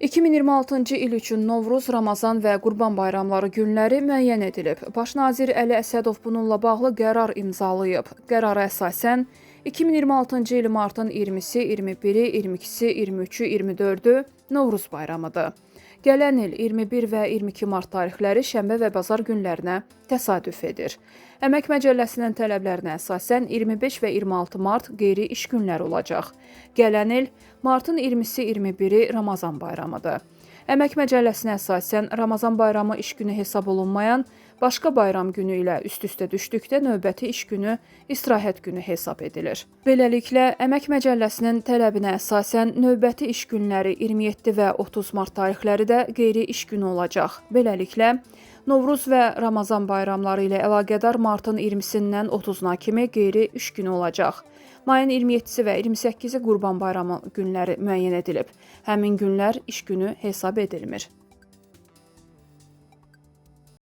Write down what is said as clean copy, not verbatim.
2026-cı il üçün Novruz, Ramazan və Qurban bayramları günləri müəyyən edilib. Baş nazir Əli Əsədov bununla bağlı qərar imzalayıb. Qərara əsasən 2026-cı il martın 20-si, 21-i, 22-si, 23-ü, 24-ü Novruz bayramıdır. Gələn il 21 və 22 mart tarixləri şənbə və bazar günlərinə təsadüf edir. Əmək Məcəlləsinin tələblərinə əsasən 25 və 26 mart qeyri iş günləri olacaq. Gələn il martın 20-si, 21-i Ramazan bayramıdır. Əmək Məcəlləsinə əsasən Ramazan bayramı iş günü hesab olunmayan başqa bayram günü ilə üst-üstə düşdükdə növbəti iş günü istirahət günü hesab edilir. Beləliklə, Əmək Məcəlləsinin tələbinə əsasən növbəti iş günləri 27 və 30 mart tarixləri də qeyri iş günü olacaq. Beləliklə, Novruz və Ramazan bayramları ilə əlaqədar martın 20-sindən 30-una kimi qeyri iş günü olacaq. Mayın 27-si və 28-i Qurban Bayramı günləri müəyyən edilib. Həmin günlər iş günü hesab edilmir.